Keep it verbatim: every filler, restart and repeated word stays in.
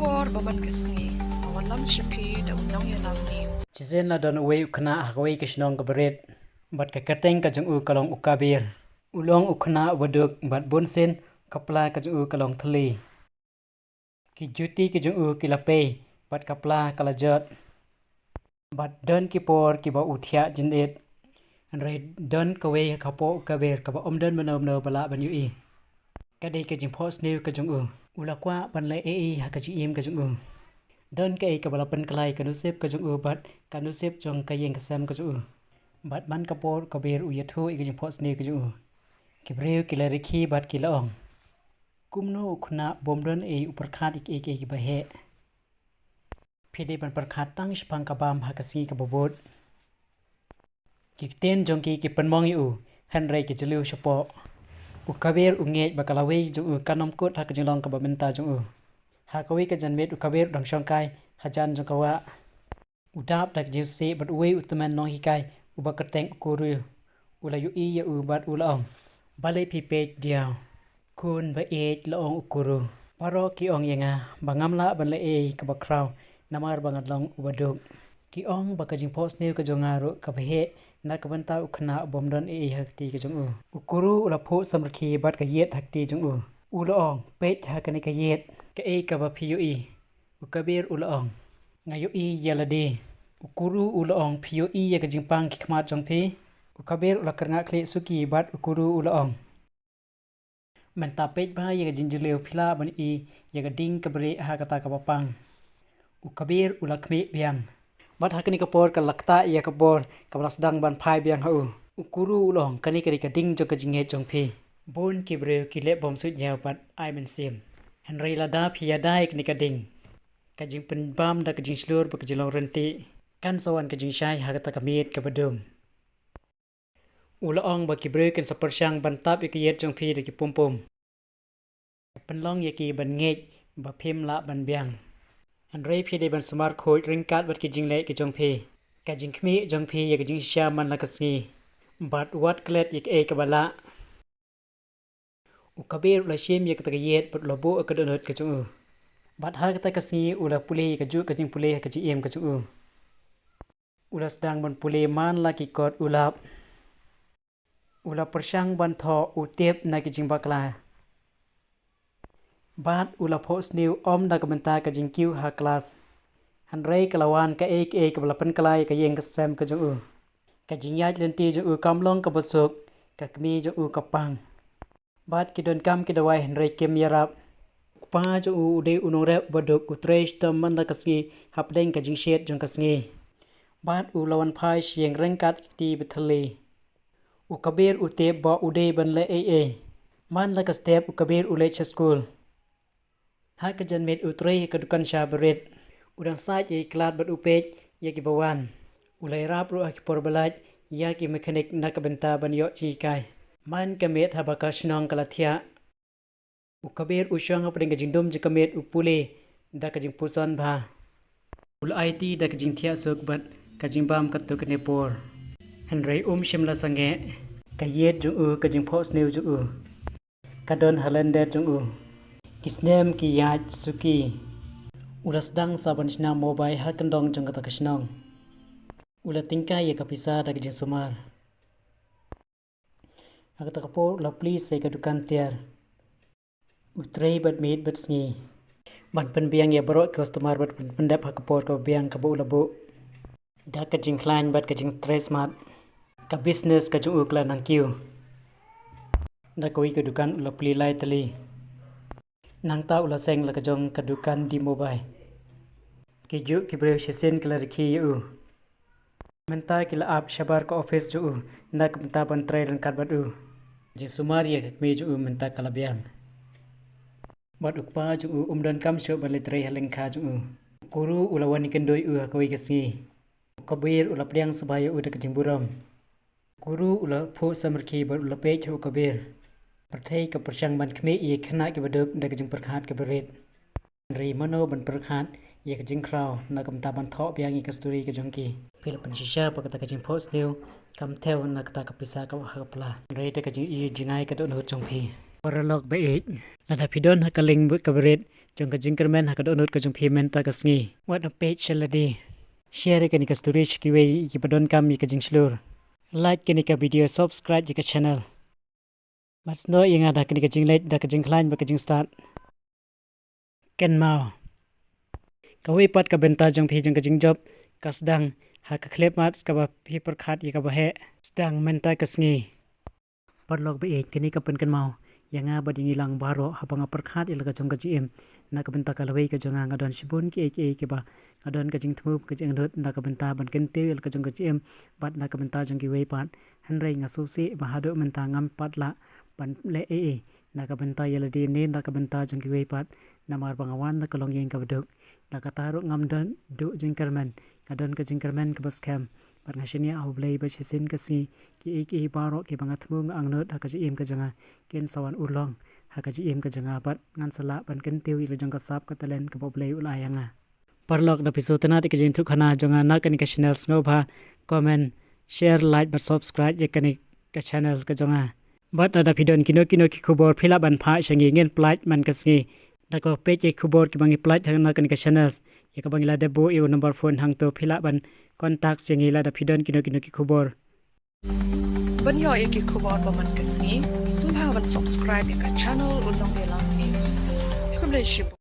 Por ba man ka sngi, ka wallam sha phi da u nongïalam ni. Shisien la don uwei u khynnah ha kawei ka shnong kaba rit, bad ka kyrteng ka jong u ka long u Kabir. U long u khynnah uba duk, bad bunsien ka pla ka jong u ka long thylli. Ki juti ki jong u ki la pei, bad ka pla ka la jot. Bad don ki por kiba u thiah jynit. Hynrei don kawei hapoh u Kabir kaba ym don mano mano ba lah ban ïohi. Ka dei ka jingphohsniew ka jong u. U la kwah ban leh ei ei ha ka jingim ka jong u. Don kaei kaba la pynkylla ïa ka nusip ka jong u bad ka nusip jong ka ïing ka sem ka jong u. Bad man ka por u Kabir u ïathuh ïa ka jingphohsniew ka jong u, ki briew ki la rkhie bad ki la ong, kumno u khynnah bym don ei u pyrkhat ïa kiei kiei kiba heh. Phi dei ban pyrkhat tang shaphang ka bam ha ka sngi kaba bud. Ki ktien jong ki ki pynmong ïa u, hynrei ki jylliew shapoh. U Kabir u ngeit ba ka lawei jong u kan ym kut ha ka jinglong kaba mynta jong u. Ha kawei ka janmiet u Kabir u dang shongkai hajan jong ka wah. U dap da ka jingsih bad uwei u tymmen nonghikai uba kyrteng u Kuru. U la ïohi ïa u bad u la ong, balei phi peit diaw? Khun ba ïeit, la ong u Kuru. Baroh ki ong ïa nga ba ngam lah ban leh ei ei kaba khraw namar ba nga long uba duk. Ki ong ba ka jingphohsniew ka jong nga ruh kaba heh na ka bynta u khynnah bym don ei ei ha kti ka jong u. U Kuru u la phuh samrkhie bad ka ïit ha kti jong u. U la ong, peit ha kane ka ïit. Kaei kaba phi ïohi? U Kabir u la ong, nga ïohi ïa lade. U Kuru u la ong, phi ïohi ïa ka jingpang ki khmat jong phi? U Kabir u la kyrngah khlieh suki bad u Kuru u la ong, mynta peit bha ïa ka jingjylliew, phi lah ban ïohi ïa ka ding kaba rieh ha kata kaba pang. U Kabir u la khmih biang. Bad ha kane ka por ka la ktah ïa ka bor kaba la sdang ban phai biang ha u. U Kuru u la ong, kane ka dei ka ding jong ka jingngeit jong phi. Bun ki briew ki leh bymsuidñiew bad ai mynsiem. Hynrei lada phi ïada ïa kane ka ding, ka jingpynbam da ka jingshlur bad ka jinglong ryntieh, kan sa wan ka jingshai ha kata ka miet kaba dum. U la ong ba ki briew kin sa pyrshang ban tap ïa ka ïit jong phi da ki pumpum. Pynlong ïa ki ban ngeit ba phim lah ban biang. Hynrei phi dei ban sumar khuid ryngkat bad ki jingleh ki jong phi. Ka jingkhmih jong phi ïa ka jingshisha man la ka sngi. Bad wat klet ïa kaei kaba lah. U Kabir u la shim ïa kata ka ïit bad u la buh ha ka dohnud ka jong u. Bad ha kata ka sngi u la pule ïa kajuh ka jingpule ha ka jingim ka jong u. U la sdang ban pule man la ki kot u lap. U la pyrshang ban thoh u tip na ki jingbakla. Bad u la phohsniew ym na ka bynta ka jingkiew ha klas. Hynrei ka la wan kaei kaei kaba la pynkylla ïa ka ïing ka sem ka jong u. Ka jingïaid lynti jong u kam long kaba suk, ka kmie jong u ka pang. Bad ki donkam ki dawai hynrei kim ïarap. U kpa jong u u dei u nongrep uba duk, u trei shitom man la ka sngi hapdeng ka jingshit jong ka sngi. Bad u la wan phai sha ïing ryngkat ki kti ba thylli. U Kabir u tip ba u dei ban leh ei ei. Man la ka step u Kabir u leit sha skul. Ha ka janmiet u trei ha ka dukan sha barit. U dang sait ïa ki klat bad u peit ïa kiba wan. U la ïarap ruh ha ki por ba lait ïa ki mechanic na ka bynta ban ïoh jinghikai. Man ka miet haba ka shnong ka la thiah, u Kabir u shong hapdeng ka jingdum jong ka miet u pule da ka jingpuson bha. U la aiti da ka jingthiah suk bad ka jingbam katto katne por. Hynrei um shym la sangeh. Ka ïit jong u, ka jingphohsniew jong u, ka don ha lyndet jong u. Ki snem ki ïaid suki. U la sdang sa ban shna mobile ha kyndong jong kata ka shnong. U la tyngkai ïa ka pisa da ka jingsumar. Ha kata ka por u la plie sa ïa ka dukan tiar. U trei bad miet bad sngi ban pynbiang ïa baroh ki customer bad ban pyndep ha ka por kaba biang kaba u la buh. Da ka jingkhlaiñ bad ka jingtrei smat, ka business ka jong u ka la nang kiew. Da kawei ka dukan u la plie lai tylli. Nangta u la seng la ka jong ka dukan die mobile. Kijuh ki briew shisien ki la rkhie ïa u. Mynta ki la ap shabar ka office jong u na ka bynta ban trei ryngkat bad u. Jingsumar ïa ka kmie jong u mynta ka la biang. Bad u kpa jong u um donkam shuh ban leit trei ha lyngkha jong u. U Kuru u la wan ïakynduh ïa u ha kawei ka sngi. U Kabir u la pdiang sngewbha ïa u da ka jingburom. U Kuru u la phuh samrkhie bad u la peit ha u Kabir. Pyrthei ka pyrshang ban khmih ïa ki khynnah kiba duk da ka jingpyrkhat kaba rit. Hynrei mano ban pyrkhat ïa ka jingkhraw na ka bynta ban thoh biang ïa ka story ka jong ki. Phi la pynshisha ba kata ka jingphohsniew kam thew na kata ka pisa kaba ha ka pla. Hynrei da ka jingïohi jngai ka dohnud jong phi. Paralok ba ïeit, lada phi don ha ka lieng kaba rit, jong ka jingkyrmen ha ka dohnud ka jong phi mynta ka sngi. Wat peit sha lade. Share ïa kane ka story sha kiwei kiba donkam ïa ka jingshlur. Like kane ka video, subscribe ïa ka channel. Bad snoh ïa nga da kane ka jingleit, da ka jingkhlaiñ bad ka jingstad. Kynmaw, kawei pat ka bynta jong phi jong ka jingjop ka sdang ha ka khyllipmat kaba phi pyrkhat ïa kaba heh. Sdang mynta ka sngi. Paralok ba ïeit, kane ka pynkynmaw ïa nga bad ïa ngi lang baroh haba nga pyrkhat ïa la ka jong ka jingim na ka bynta ka lawei ka jong nga. Nga don shibun kiei kiei kiba nga don ka jingthmu, ka jingangnud na ka bynta ban kyntiew ïa la ka jong ka jingim bad na ka bynta jong kiwei pat. Hynrei nga sngewsih ba haduh mynta ngam pat lah ban leh ei ei na ka bynta ïa lade ne na ka bynta jong kiwei pat, namar ba nga wan na ka longïing kaba duk. La katta ruh ngam don duh jingkyrmen, nga don ka jingkyrmen kaba skhem. Bad nga shaniah ha U Blei ba shisien ka sngi kiei kiei baroh kiba nga thmu, nga angnud ha ka jingim ka jong nga, kin sa wan urlong ha ka jingim ka jong nga bad ngan sa lah ban kyntiew ïa la jong ka sap ka talent kaba U Blei u la ai ïa nga. Paralok, da phi sngewtynnad ïa ka jingïathuhkhana jong nga na kane ka channel, sngewbha comment, share, like bad subscribe ïa kane ka channel ka jong nga. Bad lada phi don kino kino ki khubor phi lah ban phah sha ngi, ngin plie man ka sngi. Da kaba peit ïa ki khubor kiba ngi plie ha na kane ka channel, ïa kaba ngi la dep buh ïa u number phone hangto, phi lah ban contact ïa ngi lada phi don kino kino ki khubor. Ban ïoh ïa ki khubor ba man ka sngi, sngewbha ban subscribe ïa ka channel Urlong Ïalam News. Khublei shibun.